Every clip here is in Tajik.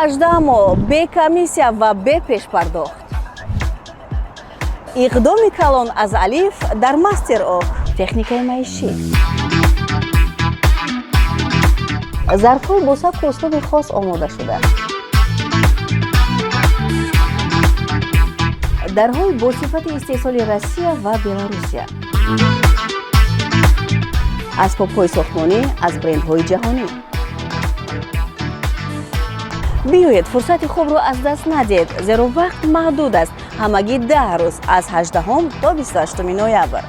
18 моҳ бе комиссия ва бе пешпардохт. Иқдоми калон аз Алиф дар Мастер Ок. Техникаи маишӣ, зарфҳои бо сабку услуби хос омода шуда, дарҳои бо сифати истеҳсоли Россия ва Беларусия, асбобҳои сохтмонӣ аз брендҳои ҷаҳонӣ. Биёед, фурсати хубро аз даст надиҳед, зеро вақт маҳдуд аст, ҳамагӣ 10 рӯз, аз 18 то 28 ноябр.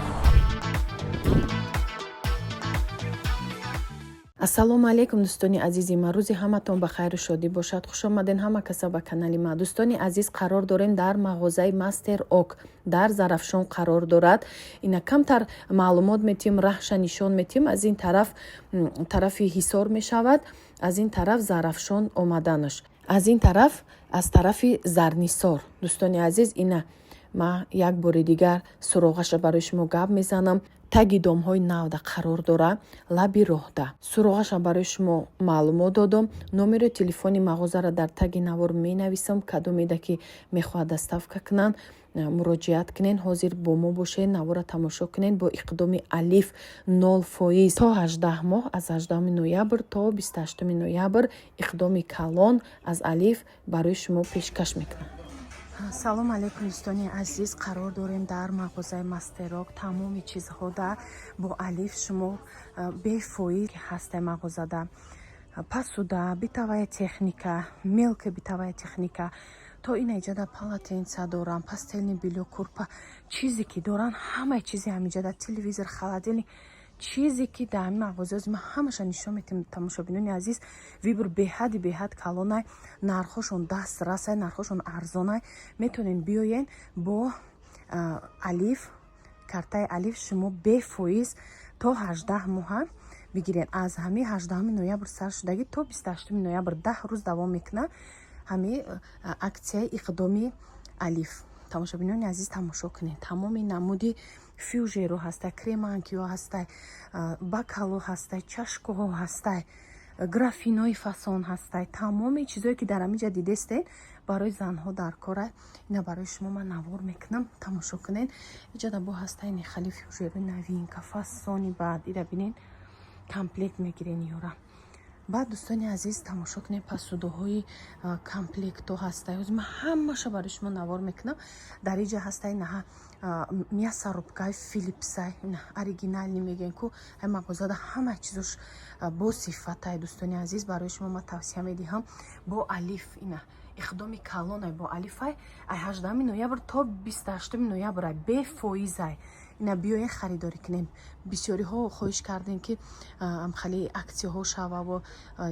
Ассалому алайкум, дӯстони азизи ман. Рӯзи ҳаматон ба хайру шодӣ бошад. Хуш омаден ҳама каса ба канали ман. Дӯстони азиз, қарор дорем дар мағозаи Мастер Ок, дар Зарафшон қарор дорад. Ина камтар маълумот метиҳем, раҳша нишон метиҳем. Аз ин тараф тарафи Ҳисор мешавад, аз ин тараф Зарафшон омаданаш, аз ин тараф аз тарафи Зарнисор. Дӯстони азиз, ина ман як бори дигар суроғаша барои шумо гап мезанам. Таги домҳои навда қарор дора, лаби роҳда. Суроғаша барои шумо маълумот додам. Номери телефони мағозаро дар таги навор менависам. Кадомеда ки мехоҳад доставка кунанд, муроҷиат кунен. Ҳозир бо мо бошед, навора тамошо кунед. Бо иқдоми Алиф 0% то 18 моҳ, аз 18 ноябр то 28 ноябр иқдоми калон аз Алиф барои шумо пешкаш мекунам. Салом алейкум, дӯстони азиз. Қарор дорем дар мағозаи Мастерок. Тамоми чизҳода бо Алиф шумо бефоиз ҳастай. Мағозада посуда, бытовая техника, мелкая бытовая техника, то ина иҷада полотенца дорам, постельный бельё, курпа, чизе ки доран, ҳамаи чизи ҳамиҷада, телевизор, холодильник, чизе ки дар ҳамин мағоза, ман ҳамаша нишон метиҳам. Тамошобинони азиз, выбор беҳади беҳад калонай, нархҳошон даст расай, нархҳошон арзонай. Метавонед биёен, бо Алиф, картаи Алиф шумо бефоиз то 18 моҳа бигиред. Аз ҳамин 18 ноябр сар шудагӣ то 28 ноябр, 10 рӯз давом мекунад ҳамин аксияи иқдоми Алиф. Тамошобинони азиз, тамошо кунед, тамоми намуди фужеру ҳастай, креманкиҳо ҳастай, бокало ҳастай, чашкаҳо ҳастай, графинои фасон ҳастай. Тамоми чизое ки дар ҳаминҷа дидестед, барои занҳо дар кора. Ина барои шумо ман навор мекунам, тамошо кунед. Иҷода бо ҳастай нехали фужерои новинка, фасони. Баъд ира бинед, комплект мегирен ёра. Баъд, дӯстони азиз, тамошо кунед, посудаҳои комплектҳо ҳастай. Ҳозир ман ҳамаша барои шумо навор мекунам. Дар иҷа ҳастай наҳа мясорубкаи Филипсай, оригинальный мегӯем ку. Ҳай мағозада ҳама чизош бо сифатай. Дӯстони азиз, барои шумо ман тавсия медиҳам бо Алиф. Ина иқдоми калонай бо Алифай, ай 18 ноябр то 28 ноябрай, бефоизай. Ина биёен, харидорӣ кунем. Бисёриҳо хоҳиш кардем, ки хеле аксияҳо шававу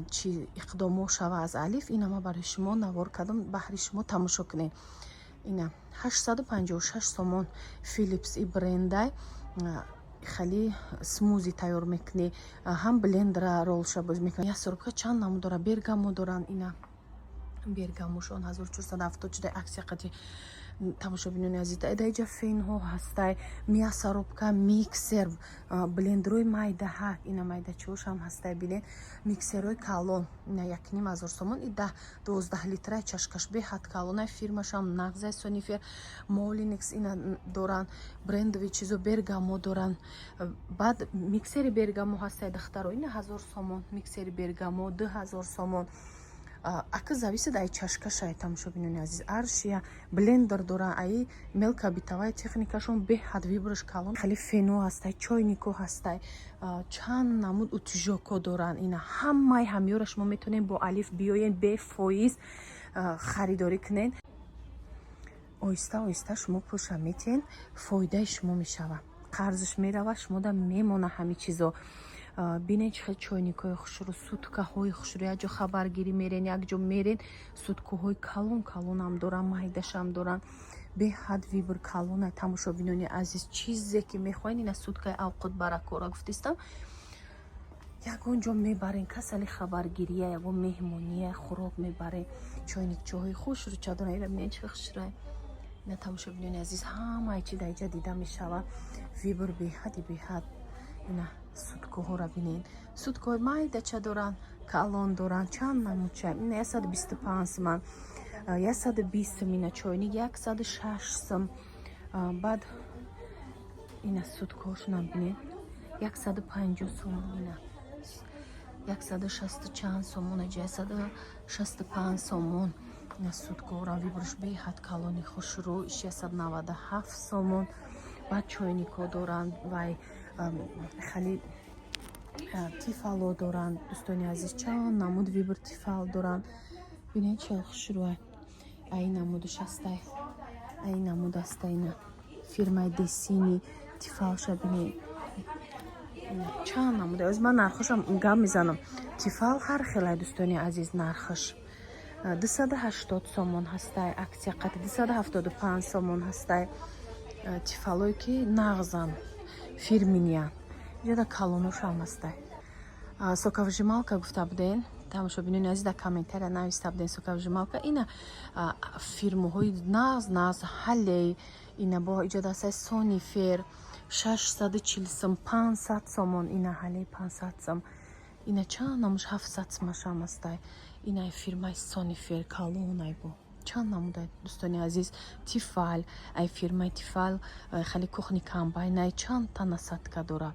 чи иқдомҳо шава аз Алиф. Ина ма барои шумо навор кардам, баҳри шумо, тамошо кунед. Ина 856 сомон Филипс и брендай, хеле смузи тайёр мекунӣ, ҳам блендера ролша боз мекунӣ. Мясорубка чанд намуд дора, Бергамо доранд. Ина Бергамошон 1470 шуда, аксия қати. Тамошобинони азиз, даиҷа фенҳо ҳастай, мясорубка, миксер, блендерҳои майдаҳак, ина майдачиҳошам ҳастай. Бинед, миксерҳои калон, ина 1500 сомон, и 10-12 литрай, чашкаш беҳад калонай, фирмашам нағзай, Сонифер, Молиникс ина доранд, брендовый чизо, Бергамо доранд. Баъд миксери Бергамо ҳастай, духтаро, ина 1000 сомон, миксери Бергамо 2000 сомон. Ака зависит ай чашкашай. Тамошобинони азиз, Аршия блендер дора, аи мелкая бытовая техникашон беҳад выбораш калон. Хеле фено ҳастай, чойнико ҳастай, чанд намуд утюжоко доранд. Ина ҳамаи ҳамёра шумо метавонед бо Алиф биёен, бефоиз харидорӣ кунед. Оҳиста оҳиста шумо пулша метиҳен, фоидаи шумо мешавад, қарзш меравад, шумода мемона ҳами чизо. Бинед, чӣ хел чойникҳои хушрӯ, суткаҳои хушрӯ. Як ҷо хабаргирӣ мерен, як ҷо мерен, суткаҳои калон калонам доранд, майдашам доранд, беҳад выбор калона. Тамошобинони азиз, чизе ки мехоҳед, ина суткаи авқот баракора гуфтистам. Ягон ҷо мебарен, касали хабаргирия, ягон меҳмония, хӯрок мебарен, чойникчаҳои хушрӯча доранд. Ира бинед, чӣ хушрӯ. Ина, тамошобинони азиз, ҳамаи чи дар иҷа дида мешавад. Выбор беҳади беҳад. Ина. Суткаҳоро бинед, суткаҳои майдача доранд, калон доранд, чанд намудча. Ина 125 суман, 120 сум, ина чойник 106 сум. Баъд ина суткаҳошонам бинед, 150 сомон, ина 160 чанд сомон, аҷа 165 сомон. Ина суткаҳорам выбор ш беҳад калони хушрӯ, иш 197 сомон. Баъд чойникҳо доранд, вай хеле Тефало доранд, дӯстони азиз, чанд намуд выбор Тефал доранд. Бинед, чел хушрӯа. Ай намудаш ҳастай, ай намуд аста, ина фирмаи Десини Тефалша бинед, чанд намуда. Оз ман нархошам гап мезанам. Тефал ҳар хелай, дӯстони азиз, нархаш 280 сомон ҳастай, акция қати 275 сомон ҳастай. Тефалое ки нағзан, фирменный ян, иҷода калоношам ҳастай. Соковыжималка гуфта буден, тамошобинони азиз, дар комментария нависта буден соковыжималка. Ина фирмаҳои нағз нағз, Халей, ина бо иҷода ҳастай, Сонифер 640 сум, 500 сомон, ина Халей 500 сум, ина чанд намуш, 700 сумашам ҳастай. Ина фирмаи Сонифер калонай, бо чанд намуда, дӯстони азиз. Тефал, ай фирмаи Тефал хеле кухни комбайнай, чанд та насадка дора.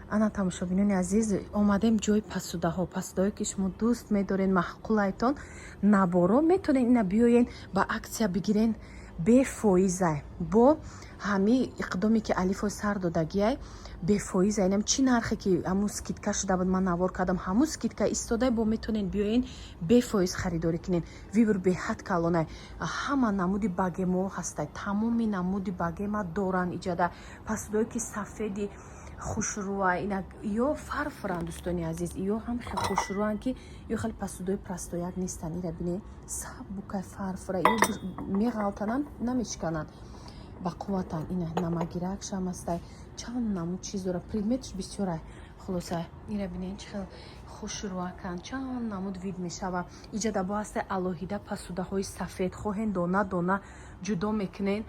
Ана, тамошобинони азиз, омадем ҷои посудаҳо, посудаҳое ки шумо дӯст медоред, маъқулайтон. Наборо метонед ина биёен, ба акция бигирен, бефоизай. Бо ҳами иқдоме ки Алифо сар додагиай, бефоизай. Инам чӣ нархе ки ҳамун скидка шуда буд, ман навор кардам, ҳамун скидка истодай, бо метонед биёен, бефоиз харидорӣ кунед. Выбор беҳад калонай, ҳама намуди богемао ҳастай, тамоми намуди богема доранд иҷада. Посудое ки сафеди хушрӯа, ина ё фарфоранд, дӯстони азиз, ё ҳам хел хушрӯанд, ки ё хеле посудои простояк нестанд. Ира бинед, сабукай, фарфора, ё меғалтананд, намешикананд, ба қувватанд. Ина намагиракшам ҳастай, чанд намуд чиз дора, предметш бисёрай. Хулоса, ира бинед, чӣ хел хушрӯаканд, чанд намуд вид мешава. Иҷада бо ҳастай алоҳида посудаҳои сафед, хоҳен дона дона ҷудо мекунен,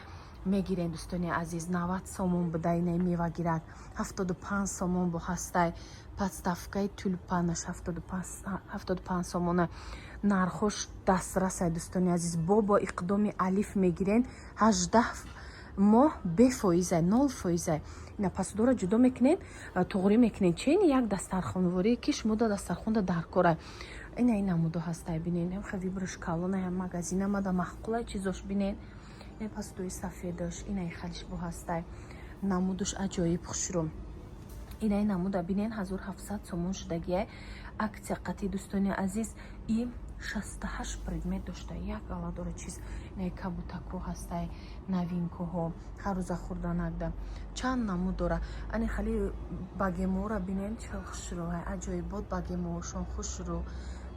мегирен, дӯстони азиз. 90 сомон буда инаи мевагирак, 75 сомон бо ҳастай. Подставкаи тюльпанаш 75 сомона. Нархош дастрасай, дӯстони азиз. Бо иқдоми Алиф мегирен, 18 моҳ бефоизай, 0%-ай. Ина посудора ҷудо мекунен, туғрӣ мекунен, чени як дастархонворие ки шумо да дастархонда даркорай. Ина ин намудо ҳастай, бинен, хел выбор ш калонай. Магазин амада маъқулай чизош, бинен, ин посудои сафедаш, инаи халиш бо ҳастай, намудуш аҷоиб хушрӯ. Инаи намуда бинен, 1700 сомон шудагиай акция қати, дӯстони азиз. И 68 предмет дошта, як ала дора чиз. Инаи кабутако ҳастай, новинкаҳо, ҳаррӯза хӯрданакда чанд намуд дора. Ани хали богемора бинен, чӣ хушрӯ, аҷоибот богемоошон хушрӯ.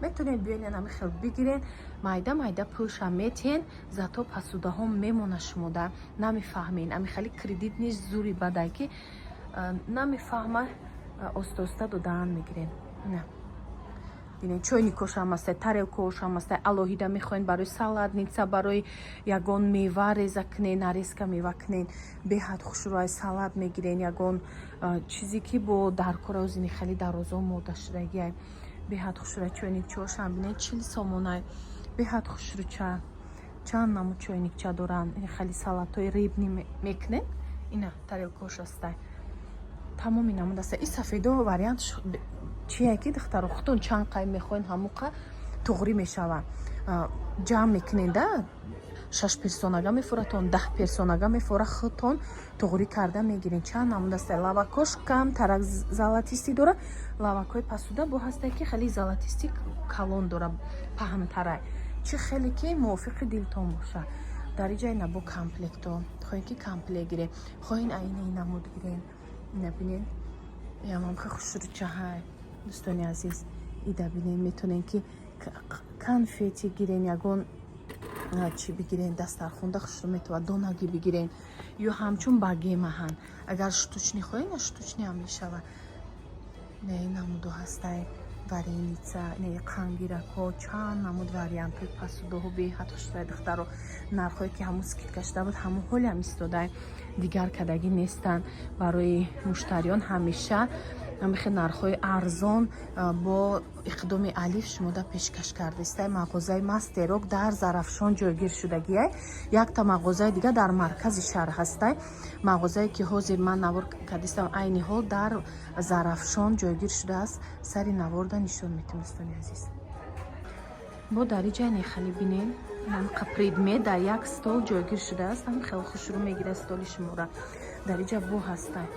Метонед биёнен, ами хел бигирен, майда майда пулша метиҳен, зато посудаҳо мемона шумода, намефаҳмен. Ами хали кредит низ зури бадай, ки намефаҳма, оста оста додаан мегирен. На бинед, чойникошам ҳастай, тарелкаошам ҳастай. Алоҳида мехоҳед барои салатница, барои ягон мева реза кунен, нарезка мева кунен, беҳад хушрӯай, салат мегирен, ягон чизе ки бо даркора озини хеле дарозо мода шудагиай, беҳад хушрӯай. Чойникчаошам бинед, 40 сомонай, беҳад хушрӯча. Чанд намуд чойникча доранд. Хеле салатҳои рыбный мекунен, ина тарелкаош ҳастай, тамоми намуд аста. И сафедо вариант чие, ки духтаро, худтон чанд қай мехоҳен, ҳамуқа туғрӣ мешава. Ҷамъ мекунен да, шаш персонага мефоратон, 10 персонага мефора, худтон туғрӣ карда мегирен. Чанд намуд аста. Лавакош камтарак золотистый дора, лавакҳои посуда бо ҳасте, ки хеле золотистый калон дора, паҳнтарай. Чӣ хеле ки мувофиқи дилтон боша. Дар иҷай набо комплекто, хоҳем ки комплект гирем, хоҳен айнаи намуд гирен. Ина бинен, ямам хе хушрӯчаҳай, дӯстони азиз. Ида бинен, метонен ки конфети гирен, ягон чӣ бигирен, дастархонда хушрӯ метавад, донагӣ бигирен ё ҳамчун богемаҳан. Агар штучный хоҳен, штучный ҳам мешава. Не, намудо ҳастай. Вареница, не, қандгиракҳо, чанд намуд вариантҳои посудаҳо беҳад хушрӯяй, духтаро. Нархҳое, ки ҳамун скидка шуда буд, ҳамун ҳолиам истодай, дигар кадагӣ нестанд. Барои муштариён ҳамеша ҳамихе нархҳои арзон бо иқдоми Алиф шумода пешкаш кардистай. Мағозаи Мастерок дар Зарафшон ҷойгир шудагиай. Якта мағозаи дига дар маркази шаҳр ҳастай. Мағозае, ки ҳозир ман навор кардистам, айни ҳол дар Зарафшон ҷойгир шудааст. Сари наворда нишон метем, дӯстони азиз. Бо дар иҷа нехали бинен, ҳамқа предмет дар як стол ҷойгир шудааст. Ҳам хеле хушрӯ мегирад столи шуморо. Дар иҷа бо ҳастай.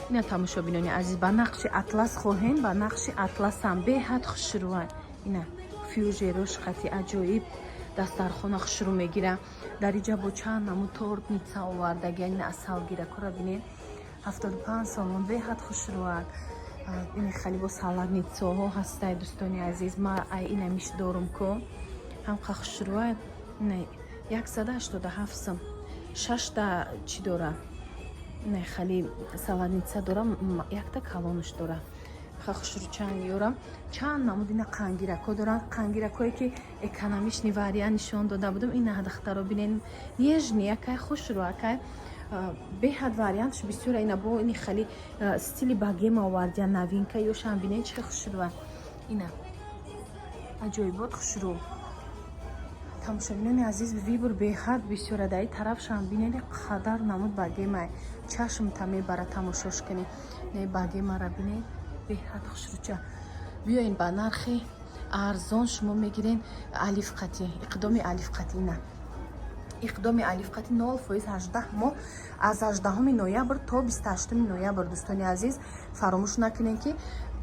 Ина, тамошобинони азиз, ба нақши атлас хоҳем, ба нақши атласам беҳад хушрӯа. Ина фужерош қати аҷоиб дастархона хушрӯ мегира. Дар иҷа бо чанд намуд тортница овардаги. Ина асалгиракора бинед, 75 сомон, беҳад хушрӯак. Ини хали бо салатницаҳо ҳастай, дӯстони азиз. Ма ай инамиш дорум ку, ҳамқа хушрӯа. Ина 187 сом, шашта чӣ дора, не, хали салатница дора, якта калонаш дора, хушрӯчанг ёрам. Чанд намуд ина қандгиракҳо доранд, қандгиракҳое, ки экономичный вариант нишон дода будам. Ина, духтаро, бинен, нежный якай, хушрӯ акай, беҳад вариантш бисёра. Ина бо ини хали стили богема овардия, новинка ёшам бинен, чӣ хушрӯа. Ина аҷоибот, хушрӯ. Тамошобинони азиз, выбор беҳад бисёра. Дар ин тарафшам бинед, қадар намуд богемай, чашмта мебара тамошош кунӣ. Не, богемара бинед, беҳад хушрӯча. Биёен, ба нархи арзон шумо мегирен Алиф қати, иқдоми Алиф қати. Ина иқдоми Алиф қати 0%, 18 моҳ, аз 18 ноябр то 28 ноябр. Дӯстони азиз, фаромӯш накунед, ки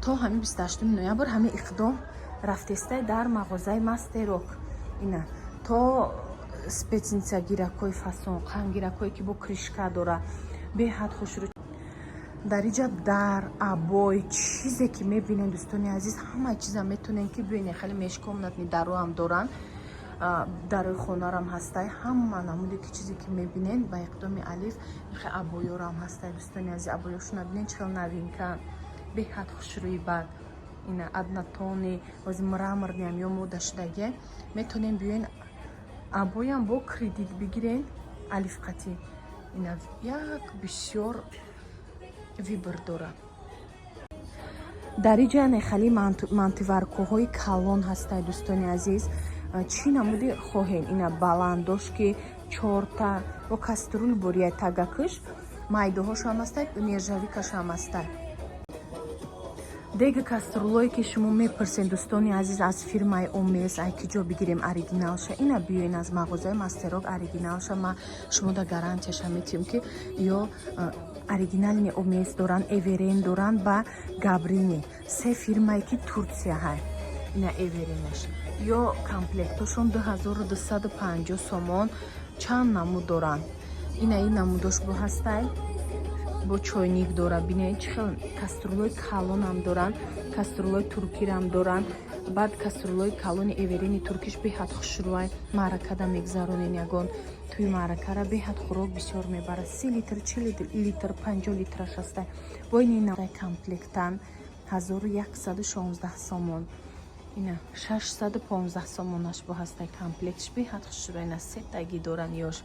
то ҳамин 28 ноябр ҳамин иқдом рафтестай дар мағозаи Мастерок. Ина то спецницагиракҳои фасон, қандгиракҳое, ки бо крышка дора, беҳад хушрӯ. Дар иҷа дар обои чизе, ки мебинед, дӯстони азиз, ҳамаи чиза метонем, ки бибинед. Хеле межкомнатный дароам доранд, дарои хонарам ҳастай. Ҳама намуде, ки чизе, ки мебинед, ба иқдоми Алиф. Хе обоёрам ҳастай, дӯстони азиз. Обоёшона бинед, чӣ хел новинка, беҳад хушрӯи. Бад ина однотонный, ози мраморный ам ё мода шудагия. Метонем биёен, обоям бо кредит бигирен Алиф қати. Ина як бисёр выбор дорад. Дар иҷа нехали мантиваркаҳои калон ҳастай, дӯстони азиз. Чӣ намуди хоҳем? Ина баландош, ки чорта бо кастрюль бурия, тагакш майдоҳошам ҳастай, нержавейкашам ҳастай. Дега, кастрюлое, ки шумо мепурсед, дӯстони азиз, аз фирмаи Омес ай ки ҷо бигирем оригиналша? Ина биёен аз мағозаи Мастерок оригиналша, ма шумода гарантияша метиҳем, ки ё оригинальный Омес доранд, Эверен доранд ба Габрини, се фирмае, ки Турция ҳай. Ина Эверенаш ё комплектошон 2250 сомон. Чанд намуд доранд. Ина ин намудош бо ҳастай, бо чойник дора. Бинед, чӣ хел кастрюлои калонам доранд, кастрюлои туркирам доранд. Баъд кастрюлои калони Эверени туркиш беҳад хушрӯай. Маъракада мегзаронен, ягон тӯи маъракара, беҳад хӯрок бисёр мебарад. 30 литр, 40 литр, 50 литраш ҳастай. Бо ин комплектан 1116 сомон. Ина 615 сомонаш бо ҳастай комплектш, беҳад хушрӯай. На, сетаги доран ёш,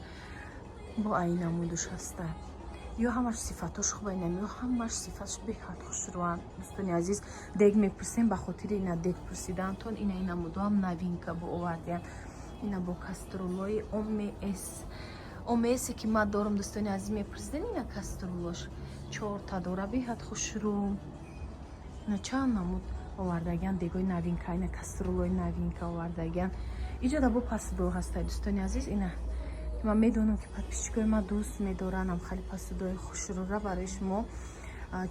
бо ай намудуш ҳастай. Ё ҳамаш сифатош хуба, инам ё ҳамаш сифатш беҳад хушрӯанд. Дӯстони азиз, дег мепурсем, ба хотири ина дег пурсидаантон. Ина ин намудоам новинка бо овардиян. Ина бо кастрюлои ОМС, ОМСе, ки ман дорам, дӯстони азиз, мепурсиден. Ина кастрюлош чорта дора, беҳад хушрӯ. Ина чанд намуд овардагиан дегои новинка, ина кастрюлои новинка овардагиан. Иҷода бо посудо ҳастай, дӯстони азиз. Ина ман медонам, ки подписчикои ман дӯст медоранам хеле посудои хушрӯра. Барои шумо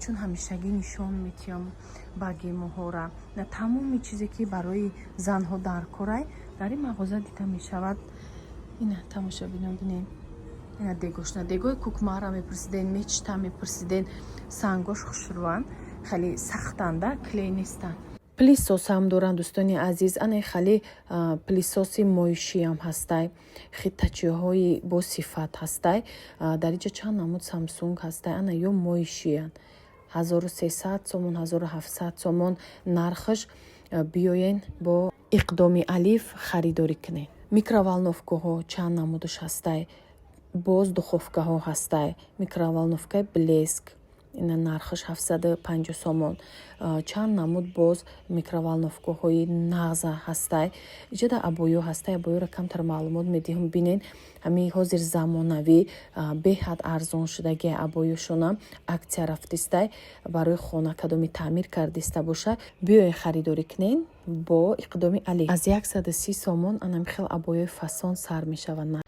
чун ҳамешагӣ нишон метиҳам богемаҳора. Тамоми чизе, ки барои занҳо дар корай, дар ин мағоза дида мешавад. Ина, тамошобинон, бинед, ина дегошна, дегои кукмара мепурсиден, Мечта мепурсиден. Сангош хушрӯанд, хеле сахтанда, клей нестанд. Пылесосам доранд, дӯстони азиз. Ане хали пылесоси моишиам ҳастай, Хитачиҳои бо сифат ҳастай. Дар инҷа чанд намуд Самсунг ҳастай. Ана ё моишиянд. 1300 сомон, 1700 сомон нархаш. Биёен, бо иқдоми Алиф харидорӣ кунед. Микроволновкаҳо чанд намудаш ҳастай, боз духовкаҳо ҳастай. Микроволновкаи Блеск, ина нархаш 750 сомон. Чанд намуд боз микроволновкаҳои нағза ҳастай. Иҷода абоё ҳастай, абоёро камтар маълумот медиҳам. Бинен, ҳамин ҳозир замонавӣ, беҳад арзон шудаги абоёшона, акция рафтистай. Барои хона кадоми таъмир кардиста боша, биёен, харидорӣ кунен бо иқдоми Алиф. Аз 130 сомон анами хел абоёи фасон сар мешаванд.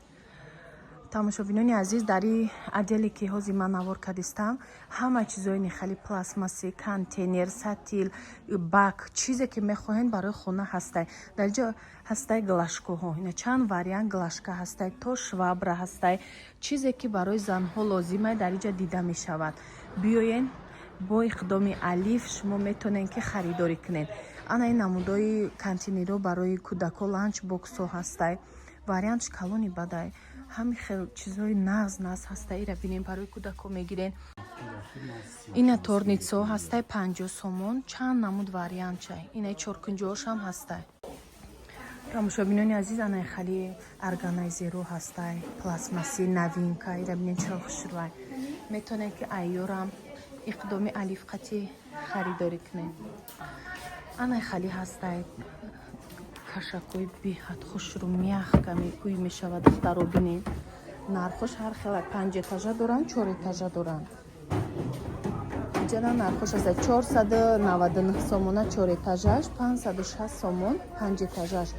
Тамошобинони азиз, дар и отделе ки ҳозир ман навор кардистам, ҳама чизои нихали пластмасси, контейнер, сатил, бак, чизе ки мехоҳед, барои хона ҳастай. Дар ҷо ҳастай глажкаҳо, ина чанд вариант глажка ҳастай, то швабра ҳастай. Чизе ки барои занҳо лозимай, дар иҷа дида мешавад. Биёен, бо иқдоми Алиф шумо метавонед, ки харидорӣ кунед. Ана ин намудои контейнерҳо барои кӯдако, ланч боксҳо ҳастай, вариантш калони бадай. Ҳамин хел чизҳои нағз нағз ҳаста. Ира бинем, барои кӯдако мегирен. Ина торницҳо ҳастай, 50 сомон, чанд намуд вариант чай. Инаи чоркунҷоошам ҳастай. Тамошобинони азиз, анаи хали органайзерҳо ҳастай, пластмасси, новинка. Ира бинен, чиро хушрӯай. Метавонед, ки айёрам иқдоми Алиф қати харидорӣ кунед. Анаи хали ҳастай кашакҳои беҳад хушрӯ, мягко мекӯй мешавад. Духтаро, бинед, нархош ҳар хела, панҷ этажа доранд, чор этажа доранд. Иҷана нархош аст 499 сомона чор этажаш, 560 сомон панҷ этажаш.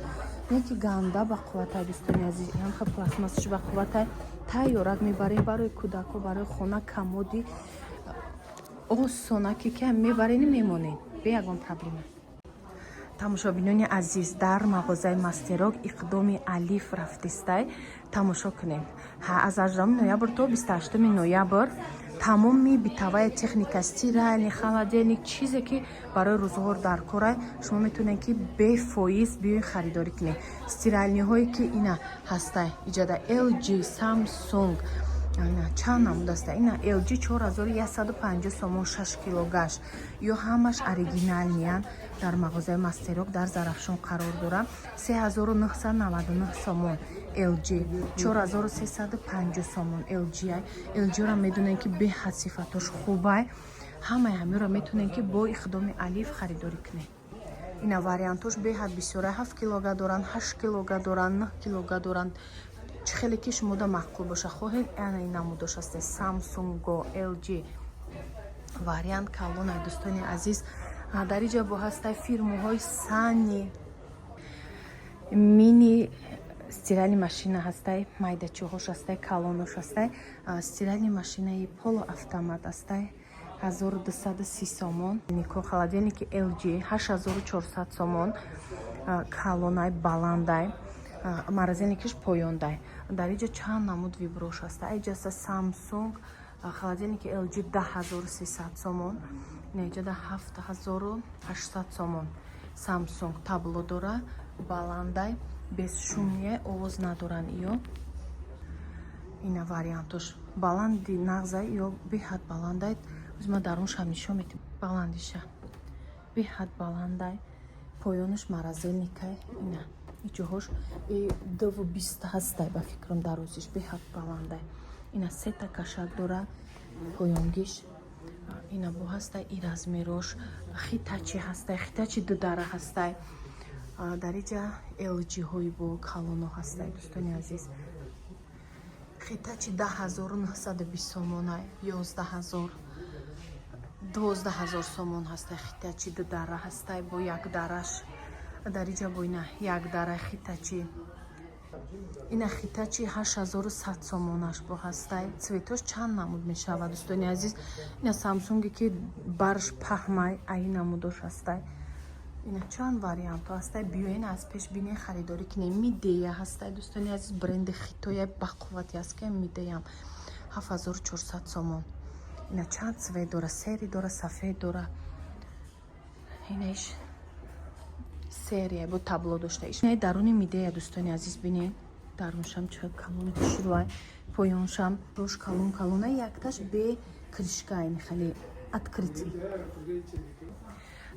Неки ганда ба қувватай, дӯстони азиз, ҳамха пластмассаш ба қувватай. Тайёрак мебарем барои кӯдако, барои хона, комоди осонаки ки мебарени, мемонед бе ягон проблема. Тамошобинони азиз, дар мағозаи Мастерок иқдоми Алиф рафтистай, тамошо кунем. Аз 18 ноябр то 28 ноябр тамоми бытовая техника, стиральный, холодильник, чизе ки барои рӯзгор дар корай, шумо метавонед, ки бефоиз биёед, харидорӣ кунед. Стиральныйҳое ки ина ҳастай иҷода, LG, Samsung, ина чанд намуд аста. Ина LG 4150 сомон, 6 кило гаш. Ё ҳамаш оригинальныян. Дар мағозаи Мастерок дар Зарафшон қарор дорам. 3999 сомон LG, 4350 сомон LG. LG-ро медонем, ки беҳад сифатош хубай. Ҳамаи ҳаминро метавонем, ки бо иқдоми Алиф харидорӣ кунем. Ина вариантош беҳад бисёра: 7 килога доранд, 8 килога доранд, 9 килога доранд, чӣ хеле ки шумода маъқул боша. Хоҳед, ана ин намудош аст, Samsung, LG, вариант калонай. Дӯстони азиз, дар иҷа бо ҳастай фирмаҳои Сани, мини стиральный машина ҳастай, майдачиҳош ҳастай, калонош ҳастай. Стиральный машинаи полуавтомат ҳастай, 1230 сомон. Нико холодильники LG 8400 сомон, калонай, баландай, морозильникиш поёндай. Дар иҷа чанд намуд выборош ҳаста. Иҷа Samsung, холодильники LG 10 300 сомон, инаиҷада 7800 сомон. Samsung табло дора, баландай, бесшумные, овоз надоранд ё. Ина вариантош баланди нағзай, ё беҳад баландай. Ма даруншам нишон медим. Баландиша беҳад баландай, поёнаш морозильникай. Ина иҷоҳош 2,20 ҳастай, ба фикрам, дарозиш беҳад баландай. Ина сета кашак дора поёнгиш. Ина бо ҳастай и размерош. Хитачи ҳастай, Хитачи дудара ҳастай. Дар иҷа LG-ҳои бо калоно ҳастай, дӯстони азиз. Хитачи 10 920 сомонай, 11 000, 12 000 сомон ҳастай. Хитачи дудара ҳастай, бо як дараш. Дар иҷа бо ина як дара Хитачи. Ина Хитачи 8100 сомонаш бо ҳастай. Цветош чанд намуд мешавад, дӯстони азиз. Ина Самсунге ки барш паҳмай, аи намудош ҳастай. Ина чанд вариантҳо ҳастай. Биёен, аз пеш бинен, харидорӣ кунем. Мидея ҳастай, дӯстони азиз, бренди хитоя бақуввате аст, ки Мидеям 7400 сомон. Ина чанд цвет дора: серый дора, сафед дора. Инаиш серия бо табло дошта. Ина даруни Мидея, дӯстони азиз, бинед, даруншам чӣ калони хушрӯай, поёншам рош калон калона, якташ бе крышка, ини хеле. Открытый.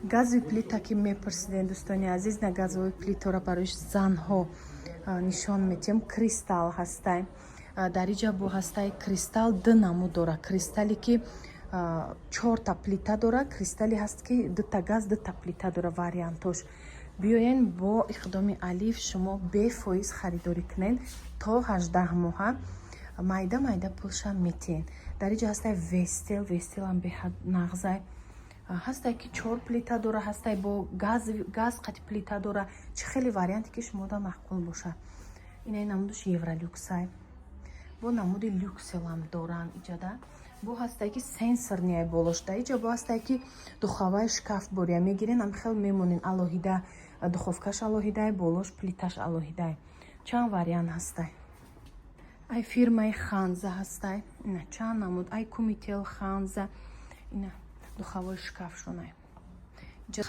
Газовый плита ки мепурсидем, дӯстони азиз, на, газовый плитаро барои занҳо нишон метиҳем. Кристалл ҳастай. Дар иҷа бо ҳастай Кристалл, ду намуд дора: Кристалле ки чорта плита дора, Кристалле ҳаст ки дута газ, дута плита дора. Вариантош биёен, бо иқдоми Алиф шумо бефоиз харидорӣ кунед то 18 моҳа, майда майда пулша метиҳен. Дар иҷа ҳастай Вестел. Вестелам беҳад нағзай. Ҳастай ки чор плита дора, ҳастай бо газ қати плита дора. Чӣ хеле варианте ки шумода маъқул боша. Инаи намудаш евролюксай, бо намуди люкселам доранд иҷада. Бо ҳастай ки сенсорный ай болош. Дар иҷа бо ҳастай ки духовой шкаф бория мегирен, ам хел мемонен, алоҳида духовкаш алоҳидай, болош плиташ алоҳидай. Чанд вариант ҳастай. Ай фирмаи Ханза ҳастай, ина чанд намуд, ай Кумител, Ханза, ина духовой шкафшонай.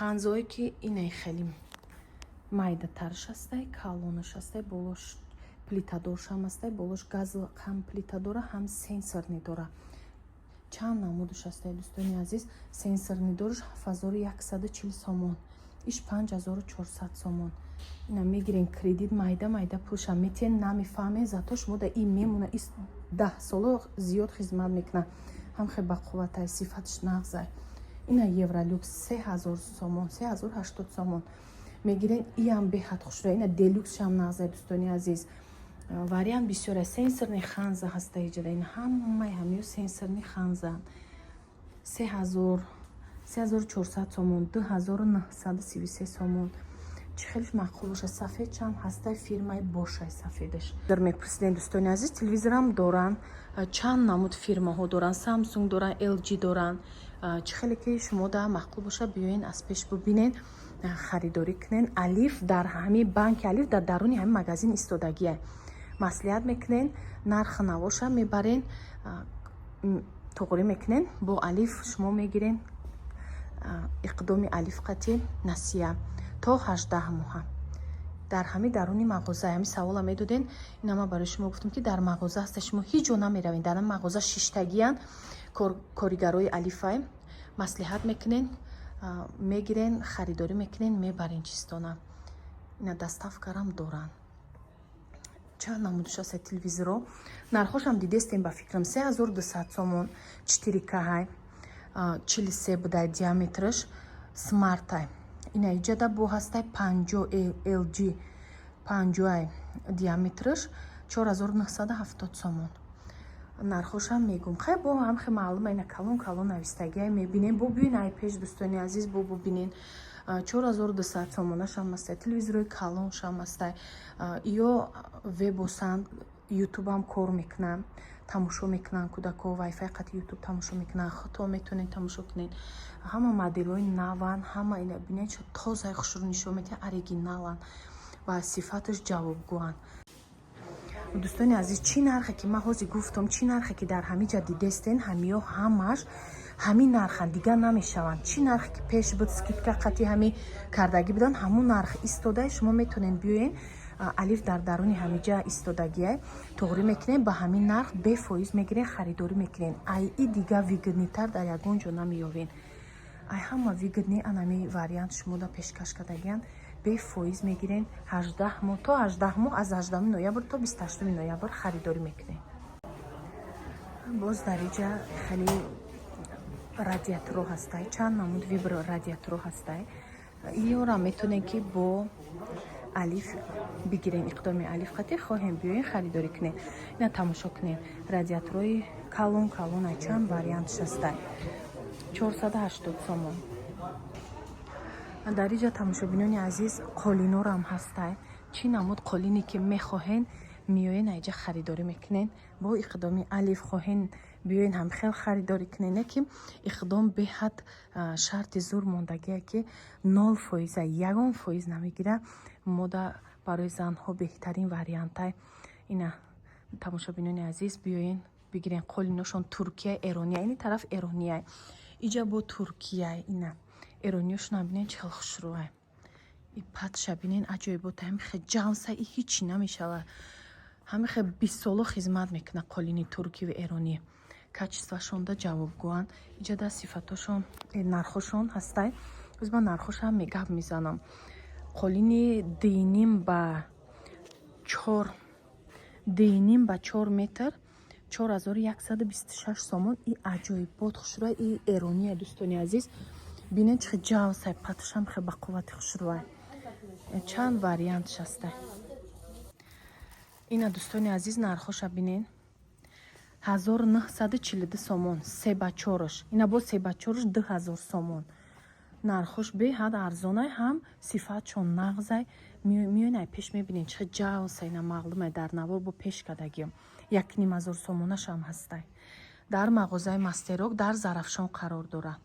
Ханзое ки инай хеле майдатарш ҳастай, калонаш ҳастай, болош плитадоршам ҳастай, болош газ ҳам плита дора, ҳам сенсорный дора. Чанд намудаш ҳастай, дӯстони азиз. Сенсорный дораш 7140 сомон, иш 5400 сомон. Ина мегирен кредит, майда майда пулша метиҳен, намефаҳмен, зато шумо да ин мемона, ис 10 соло зиёд хизмат мекунад, ҳам хел бақувватай, сифаташ нағзай. Ина евролюкс 3000 сомон, 3080 сомон мегирен. Иам беҳад хушро. Ина делюксшам нағзай, дӯстони азиз, вариант бисёр. Сенсорный Ханза ҳаста иҷада. Ин ҳамаи ҳамиё сенсорный Ханза, 3000, 3400 сомон, 2933 сомон. Чӣ хелеш маъқул боша. Сафедшам ҳастай, фирмаи Бошай сафедаш. Мепурсидем, дӯстони азиз, телевизорам доранд, чанд намуд фирмаҳо доранд: Самсунг доранд, LG доранд. Чӣ хеле ки шумода маъқул боша, биёен, аз пеш бубинен, харидорӣ кунен. Алиф дар ҳами банки Алиф дар даруни ҳами магазин истодагия. Маслиҳат мекунен, нархи навоша мебарен, туғрӣ мекунен, бо Алиф шумо мегирен. Иқдоми Алиф қати насия то 18 моҳа дар ҳами даруни мағоза. Ҳами савола медоден, ина ман барои шумо гуфтам, ки дар мағоза ҳаста, шумо ҳеҷ ҷо намеравен, дар ҳами мағоза шиштагиян коригарои Алифай. Маслиҳат мекунен, мегирен, харидорӣ мекунен, мебарен чистона. Ина доставкарам доранд. Чанд намудаш аста телевизоро, нархошам дидестем ба фикрам. 3200 сомон, 4K ҳай, 43 будай диаметраш, смартай. Ина иҷада бо ҳастай 50 LG, 50-ай диаметраш, 4970 сомон. Нархошам мегум, хай, бо ҳам хе маълума. Ина калон калон навистагиай, мебинем. Бо биён ай пеш, дӯстони азиз, бо бубинен. 4200 сомонашам ҳастай, телевизорои калоншам ҳастай. Ё вебосан, Ютубам кор мекунанд, тамошо мекунанд кӯдако, вайфай қати Ютуб тамошо мекунанд, худто метавонед тамошо кунед. Ҳама моделҳои наванд, ҳама. Ина бинед, чо тозаи хушрӯ нишон медиҳад, оригиналанд ва сифаташ ҷавобгӯанд. Дӯстони азиз, чӣ нархе ки ман ҳозир гуфтам, чӣ нархе ки дар ҳамин ҷа дидестен, ҳамиё ҳамаш ҳамин нарханд, дигар намешаванд. Чӣ нархе ки пеш буд, скидка қати ҳами кардагӣ буданд, ҳамун нарх истода. Шумо метавонед биёен, Алиф дар даруни ҳамиҷа истодагия, туғрӣ мекунем, ба ҳамин нарх бефоиз мегирен, харидорӣ мекунен. Ай и дигар выгодныйтар дар ягон ҷо намеёвен. Ай ҳама выгодный анами вариант шумода пешкаш кардагиянд. Бефоиз мегирен 18 моҳ, то 18 моҳ, аз 18 ноябр то 28 ноябр харидорӣ мекунем. Боз дар иҷа хеле радиаторо ҳастай, чанд намуд вибр радиаторо ҳастай. Иёра метавонем ки бо Алиф бигирем, иқдоми Алиф қати хоҳем, биёен, харидорӣ кунем. Ина тамошо кунем, радиаторҳои калон калона, чанд вариантш ҳастай, 480 сомон. Дар иҷа, тамошобинони азиз, қолинорам ҳастай. Чӣ намуд қолине ки мехоҳен, меоен, айҷа харидорӣ мекунен. Бо иқдоми Алиф хоҳен, биёен, ҳамхел харидорӣ кунен. Не ки иқдом беҳад шарти зур мондагие, ки 0 фоиза, ягон фоиз намегира. Мода барои занҳо беҳтарин вариантай. Ина, тамошобинони азиз, биёен, бигирен. Қолиношон Туркия, эрония, ини тараф эрония, иҷа бо Туркия. Ина эрониёшона бинен, чӣ хел хушрӯай. И патша бинен, аҷоибота, ҳамихе ҷавса, и ҳичи намешава, ҳамихе 20 соло хизмат мекунад. Қолини туркиву эронӣ. Качествошонда ҷавобгӯанд. Иҷада сифатошон, нархошон ҳастай. Боз ман нархошам мегап мезанам. Қолини 2,5 ба 4, 2,5 ба 4 метр, 4126 сомон. И аҷоибот хушрӯай, и эрония, дӯстони азиз. Бинед, чӣ ҷавсай, паташам хе ба қуввати хушрӯай. Чанд вариантш ҳастай. Ина, дӯстони азиз, нархоша бинед: 1942 сомон 3 ба 4-ш. Ина боз 3 ба 4-ш 2000 сомон. Нархош беҳад арзонай, ҳам сифатшон нағзай. Миёнай пеш мебинед, чӣ ҷавсай, ина маълумай дар навор бо пеш кардагиам. 1500 сомонашам ҳастай. Дар мағозаи Мастерок дар Зарафшон қарор дорад.